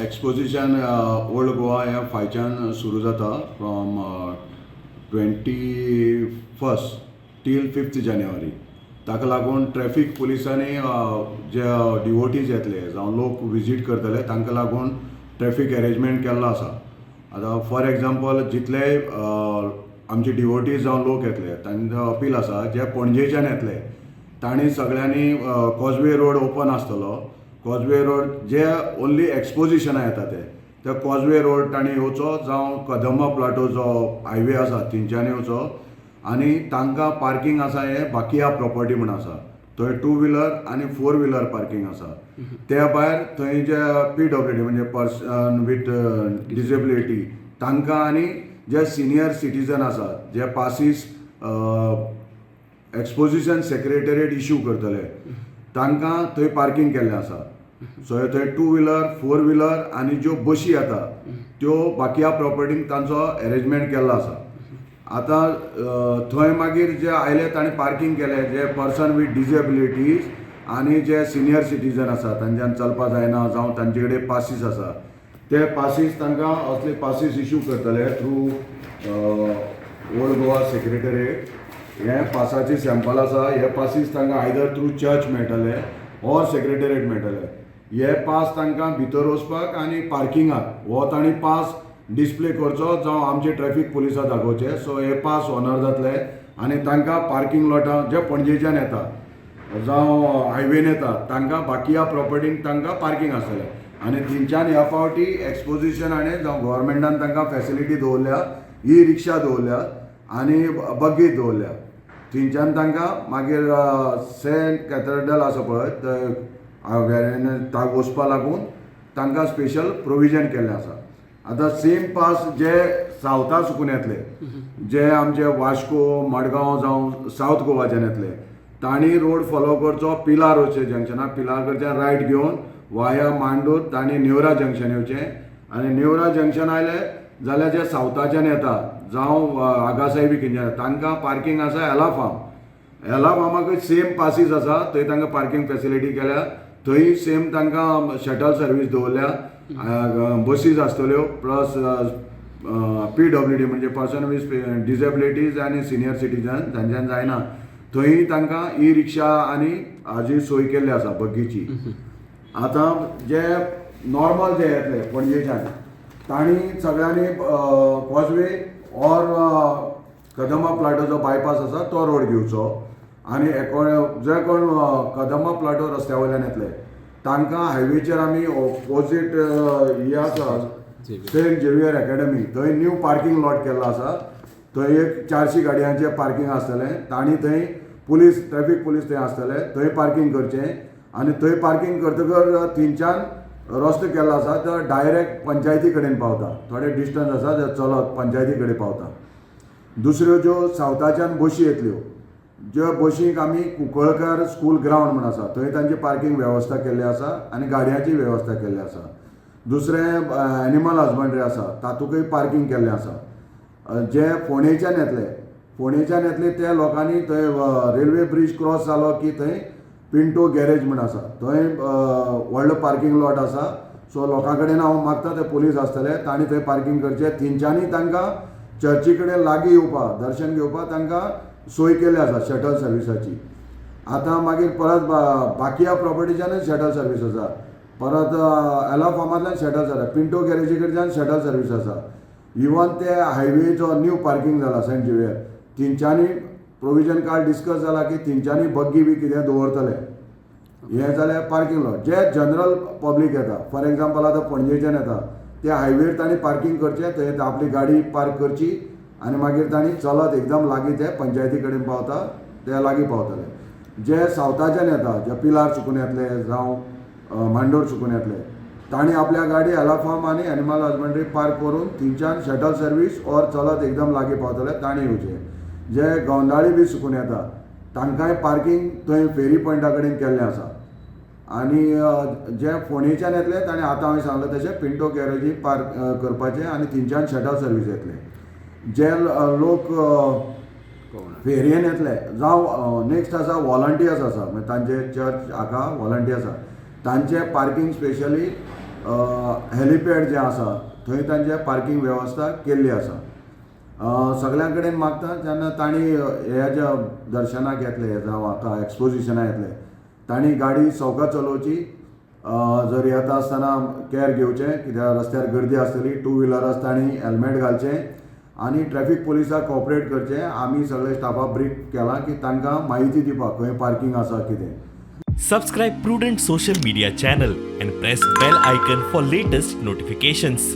Exposition old Goa हें फायच्यान सुरू जाता from 21st till 5th January. ताका लागून ट्रॅफीक पुलिसांनी जे डिवोटीज येतले जावं लोक विजीट करतले, तांकां लागून ट्रॅफीक एरेंजमेंट केल्लो आसा. आतां फॉर एग्जाम्पल, जितले आमचे डिवोटीज जावं लोक येतले, तांकां अपील आसा, जे पणजेच्यान येतले तांणी सगळ्यांनी कॉजवे रोड ओपन आसतलो. कॉजवे रोड, जे ओन्ली एक्सपोजिशना येता ते ते कॉजवे रोड तांणी येवचो जावं कदंबा प्लाटो जो हायवे आसा थंयच्यान येवचो आनी तांकां पार्कींग आसा हें बाकिया प्रॉपर्टी म्हूण आसा, थंय टू व्हिलर आनी फोर व्हिलर पार्कींग आसा. त्या भायर थंय जे पीडब्ल्यूडी म्हणजे पर्सन विथ डिसेबिलिटी तांकां आनी जे सिनियर सिटीजन आसात, जे पासीस एक्सपोजिशन सेक्रेटरीएट इश्यू करतले, तांकां थंय पार्कींग केल्लें आसा. सो थंय टू व्हिलर, फोर व्हिलर आनी ज्यो बशी येता त्यो बाकिया प्रॉपर्टीक तांचो एरेंजमेंट केल्लो आसा. आतां थंय मागीर जे आयले तांणी पार्कींग केलें, जे पर्सन विथ डिसेबिलिटीज आनी जे सिनियर सिटीजन आसा, तांच्यान चलपा जायना जावं तांचे कडेन पासीस आसा, ते पासीस तांकां असले पासीस इश्यू करतले थ्रू ओल्ड गोवा सेक्रेटरीएट. हे पासाचे सॅम्पल आसा. हे पासीस तांकां आयदर थ्रू चर्च मेळटले ऑर सेक्रेटरीएट मेळटले. हे पास तांकां भितर वचपाक आनी पार्किंगाक हो तांणी पास डिस्प्ले करचो जावं आमचे ट्रॅफीक पुलिसां दाखोवचे. सो हे पास ऑनर जातले आनी तांकां पार्कींग लॉटां, जे पणजेच्यान येता जावं हायवेन येता, तांकां बाकिया प्रॉपर्टीक तांकां पार्कींग आसतलें. आनी थंयच्यान ह्या फावटी एक्सपोजिशन आनी जावं गव्हर्मेंटान तांकां फॅसिलिटी दवरल्या, ई रिक्षा दवरल्या आनी बग्गी दवरल्या. थंयच्यान तांकां मागीर सेंट कॅथेड्रल आसा पळय, थंय वचपा लागून तांकां स्पेशल प्रोविजन केल्लें आसा. आतां सेम पास जे सावथा सुकून येतले, जे आमचे वास्को, मडगांव जावं सावथ गोवाच्यान येतले, तांणी रोड फॉलो करचो. पिलार वचचें जंक्शनाक, पिलार कडच्यान रायट घेवन वाया मांडूर तांणी नेवरा जंक्शन येवचें आनी नेवरा जंक्शन आयले जाल्यार जे सावथाच्यान येता जावं आगासाहेबी खंयच्यान, तांकां पार्कींग आसा एला फार्म. एला फार्माकय सेम पासीस आसा. थंय तांकां पार्कींग फेसिलिटी केल्या. थंय सेम तांकां शटल सर्वीस दवरल्या, बसीस आसतल्यो, प्लस पीडब्ल्यूडी म्हणजे पर्सन विथ डिसेबिलिटीज आनी सिनियर सिटीजन जांच्यान जायना, थंय तांकां ई रिक्षा आनी हाजी सोय केल्ली आसा, बग्गीची. आतां जे नॉर्मल जे येतले पणजेच्यान, तांणी सगळ्यांनी कॉजवे ऑर कदंबा प्लाटोचो बायपास आसा तो रोड घेवचो आनी जे कोण कदंबा प्लाटो रस्त्या वयल्यान येतले, तांकां हायवेचेर आमी ऑपोजीट हे आसा सेंट झेवियर एकॅडमी, थंय न्यू पार्कींग लॉट केल्लो आसा. थंय एक 400 गाडयांचें पार्कींग आसतलें. तांणी थंय पुलीस, ट्रॅफीक पुलीस थंय आसतले, थंय पार्कींग करचें आनी थंय पार्कींग करतकर थंयच्यान रस्तो केल्लो आसा, तो डायरेक्ट पंचायती कडेन पावता. थोडे डिस्टन्स आसा, ते चलत पंचायती कडेन पावता. दुसऱ्यो ज्यो सावथाच्यान बशी येतल्यो, ज्यो बशींक आमी कुंकळकार स्कूल ग्रावंड म्हूण आसा, थंय तांची पार्कींग वेवस्था केल्ली आसा आनी गाडयांची वेवस्था केल्ली आसा. दुसरें एनिमल हजबंड्री आसा, तातूंकय पार्कींग केल्लें आसा. जे फोंडेच्यान येतले, फोंडेच्यान येतले त्या लोकांनी थंय रेल्वे ब्रीज क्रॉस जालो की थंय पिंटो गॅरेज म्हूण आसा, थंय व्हडलो पार्कींग लॉट आसा. सो लोकां कडेन हांव मागता, ते पुलीस आसतले, तांणी थंय पार्कींग करचें. थंयच्यांनी तांकां चर्ची कडेन लागीं येवपाक, दर्शन घेवपाक तांकां सोय केल्ली आसा शटल सर्विसाची. आतां मागीर परत बाकिया प्रॉपर्टीच्यानूच शटल सर्वीस आसा, परत एला फार्मांतल्यान शटल सर्वीस, पिंटो गॅरेजी कडच्यान शटल सर्वीस आसा. इवन ते हायवेचो न्यू पार्कींग जाला सेंट झेवियर, थंयच्यांनी प्रोविजन काल डिस्कस जाला की थंयच्यांनी बग्गी बी कितें दवरतले. हें जालें पार्कींग लॉट. जे जनरल पब्लीक येता, फॉर एग्जाम्पल आतां पणजेच्यान येता, ते हायवेर तांणी पार्कींग करचें. थंय आपली गाडी पार्क करची आनी मागीर तांणी चलत एकदम लागीं ते पंचायती कडेन पावता, ते लागीं पावतले. जे सावथाच्यान येता, जे पिलार चुकून येतले जावं मांडोर चुकून येतले, तांणी आपल्या गाडी एला फार्म आनी एनिमल हजबंड्री पार्क करून थंयच्यान शटल सर्वीस ऑर चलत एकदम लागीं पावतले, तांणी येवचें. जे गवंडाळी बी सुकून येता, तांकांय पार्कींग थंय फेरी पॉयंटा कडेन केल्लें आसा. आनी जे फोंडेच्यान येतले, ताणें आतां हांवें सांगलें तशें पिंटो गॅरेजी पार्क करपाचें आनी थंयच्यान शटल सर्वीस येतले. जे लोक फेरयेन येतले जावं नेक्स्ट आसा वॉलंटियर्स आसा, म्हणजे तांचे चर्च हाका वॉलंटियर्स आसा, तांचे पार्कींग स्पेशली हेलिपॅड जें आसा थंय तांचे पार्कींग वेवस्था केल्ली आसा. सगल्यां कडेन मागता, जेन्ना तांणी हे ज्या दर्शनाक येतले जावं हाका एक्सपोजिशनाक येतले, तांणी गाडी सवका चलोवची. जर येता आसतना कॅर घेवचें, कित्याक रस्त्यार गर्दी आसतली. टू व्हिलर तांणी हेल्मेट घालचें आनी ट्रॅफीक पुलिसाक कॉपरेट करचें. आमी सगळे स्टाफाक ब्रीफ केलां की तांकां म्हायती दिवपाक खंय पार्कींग आसा कितें. Subscribe Prudent Social Media channel and press bell icon for latest notifications.